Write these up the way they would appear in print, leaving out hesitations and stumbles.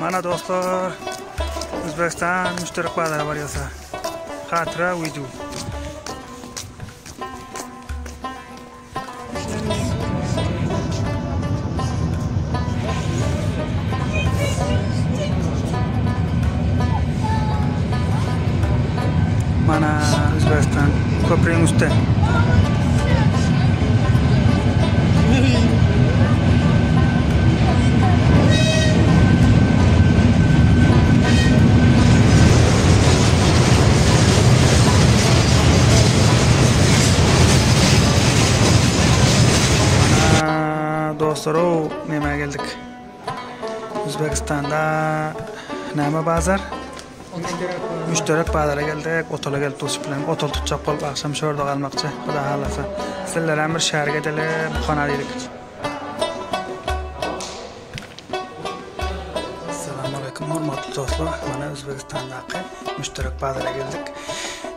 Mana dostlar, Özbegistan müşterek bazara barýarsa. Hatyra wideo. Mana Özbegistan köprüniň üsti. Mana dostlar o nämä geldik. Özbekistanda näme bazar? Müşterek bazara geldik. Otala gelip duşup bilen otal tutjak bolup akşam şu ýerde galmakçy. Huda halasa. Sizlerem bir şäher gedelim, hona diýdik. Assalamu alaykum hormatly dostlar. Mana Özbegistandaky müşterek bazara geldik.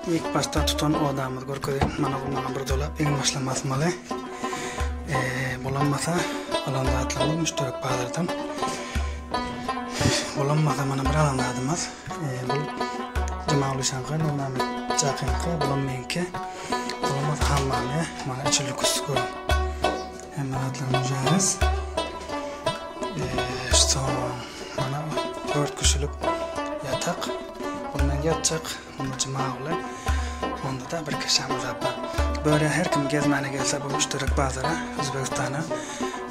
İlk başda tutan odamyzy görkezeyim. Mana bu mana bir dolap iň başlama asmaly. Ee, bolanmasa alan zatlarymyz müşterek bazardan. Bolanmasa mana bir alan zadymyz. Ee, bu Cemal Uşanka, Nurmehmet Çakınka, bulam meňki. Bolanmasa hammamy, mana içi lüks görün. Hemme zatlarymyz jaýys. Ee, soň mana 4 kişilik ýatak. Bundan ýatjak, bunda Jumagly. Onda da bir kişimiz bar. Böyle her kim gezmäne gelse bu müşterek bazara, Özbekistana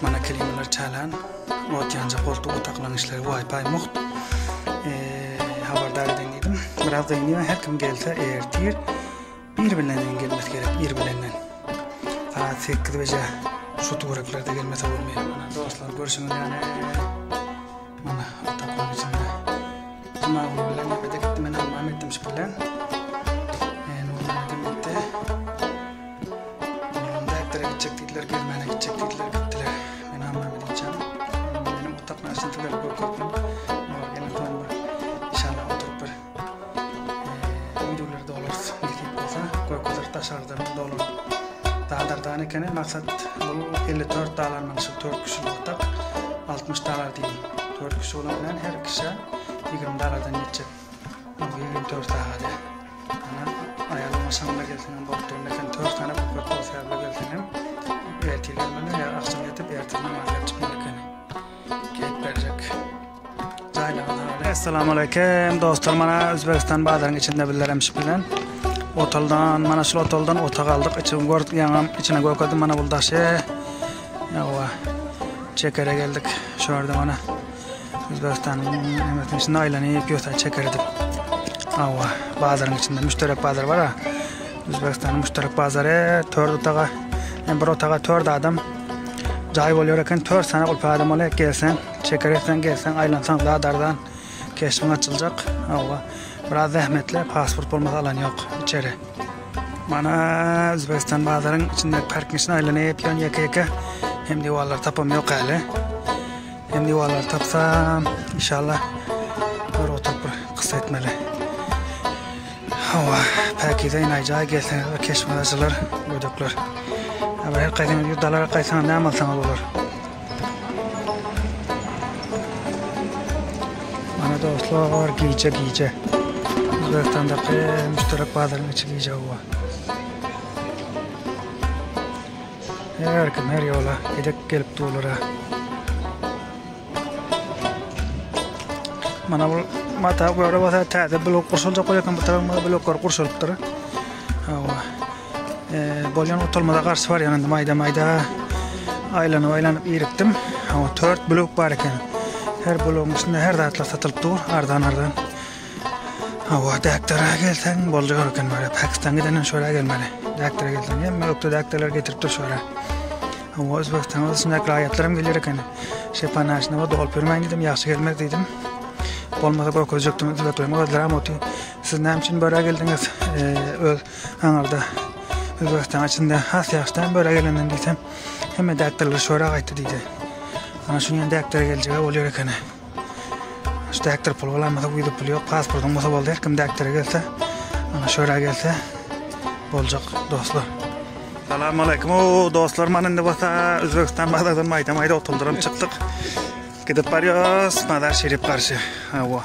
mana kelimeler çalan, ot ýanja goltuk otaklaryň işleri Wi-Fi mugt. Ee, habardar edin diýdim. Biraz gynýar, her kim gelse ertir bir bilenden gelmesi gerek, bir bilenden. Saat 8 beje şu töwereklerde gelmese bolmaýar. Mana dostlar görşüňiz ýaly mana otaklaryň içinde Jumagul bilen neme gitdi, men hammam etdim şu bilen. Ee, Nurmehmet'im gitti. Oğlum däkdere gitjek diýdiler, gezmäne gitjek diýdiler, gitdiler. Men hammam edeceğim. Benim otaklar içinde sizlere görkezdim. Olar gelen soň bir inşallah oturup bir videoları dolarız. Nesip bolsa görkezer daşardan dolar. Dadardan ekeni maksat bu 54 dalar mana şu 4 kişilik otak 60 dalar diýin. 4 kişi bolan bilen her kişä 20 dalardan ýetjek. Bu 24 sagady. Ana aýalyň aşamda gelseňem bolup duran eken. 4 sany köpek bolsa ýa gelseňem ertir gelmeli ýa akşam ýatyp ertir namaz gelip çykmaly ekeni. Keýp berjek. Assalamu alaykum dostlar mana Özbekistan bazaryň içinde bizler şu bilen otaldan mana şu otaldan otag aldyk içini gördük ýaňam içine görkezdim mana bu daşy ýawa çekere geldik şu ýerde mana Özbekistanyň hemmesiniň içinde aýlanyp ýörse çeker edip awa bazaryň içinde müşterek bazar bar ha Özbekistanyň müşterek bazary tört otaga hem bir otaga tört adam jaý bolýar eken tört sany gulpa adam bolýar gelseň çeker etseň gelseň aýlansaň zadardan keşbiň açyljak awa biraz zähmetli pasport bolmasa alan ýok içeri mana Özbekistan bazaryň içinde parkyň içinde aýlanyp ýön ýeke ýeke hem diwarlar tapam ýok häli Hem diwarlary tapsam, inşallah bir oturyp bir kyssa etmeli. Hawa, päkize inaý jaý gelseňiz bir keşmiz açylar, gödekler. Ha bir her gaýsaňyz 100 dollara gaýsaňyz näme alsaňyz bolar. Mana dostlar, gije gije. Özbegistandaky müşterek bazaryň içi gije hawa. Her kim her ýola gidip gelip durlar. Mana bu mata göre bolsa täze blok gurşaljak bolýan bu tarapda bloklar gurşalypdyr. Hawa. Ee, bolýan otulmada garşy bar ýanynda maýda maýda aýlanyp aýlanyp irikdim. Hawa, 4 blok bar eken. Her blogyň içinde her zatlar satylyp dur, arzan arzan. Hawa, däkdere gelseň boljak eken böyle. Pakistan gidenden şöyle gelmeli. Däkdere gelseň hemme ökde däkdeler getirip dur şöyle. Hawa, Özbekistan içindäki raýatlaram gelýär eken. Şepanaşyna dolup ýörmäň diýdim, ýagşy gelmez diýdim. Bolmasa görkezjekdim özbekleriň özleri hem oty. Siz näme üçin böre geldiňiz? Öz aňyrda Özbekistan içinde has ýagşydan böre gelenden diýsem, hemme däkderler şöyle gaýtdy diýdi. Ana şuny däkdere geljege bolýar ekeni. Şu däkder pul bolanmasa wiza puly ýok, pasportyň bolsa boldy. Her kim däkdere gelse, ana şöyle gelse boljak dostlar. Salam aleyküm. O dostlar, mana indi bolsa Özbekistan bazardan maýda maýda otuldyram çykdyk. Gidip barýas Mazar Şerif garşy. Hawa.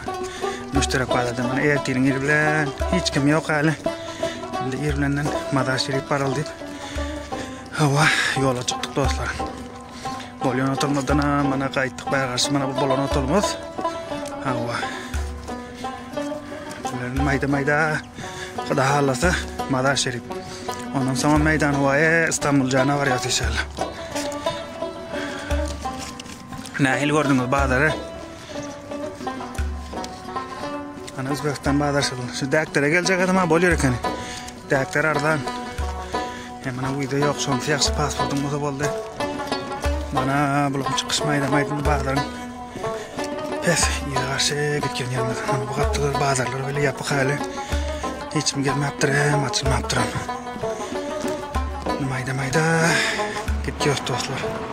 Müşterek bazarda mana ertiriň ir bilen hiç kim ýok häli. Indi ir bilenden Mazar Şerif baraly diýip. Hawa, ýola çykdyk dostlar. Bolýan otelymyzdan mana gaýtdyk bäri garşy mana bu bolan otelymyz. Hawa. Bular maýda-maýda Huda halasa Mazar Şerif. Ondan soň meýdan howaýy Istanbul jana barýas inşallah. Nähili gördüňiz bazary? Ana Özbekistan bazar şu. Şu däkdere geljek adam ha bolýar ekeni. Däkder arzan. Hem mana wiza ýok, şonsa ýagşy pasportyň bolsa boldy. Mana bularyň çykyş maýda maýda bazaryň pes ýere garşy gitgen ýerimiz. Mana bu gapdalar bazarlar bile ýapyk häli. Hiç kim gelmäpdir hem açylmapdyr hem. Maýda maýda gitýär dostlar.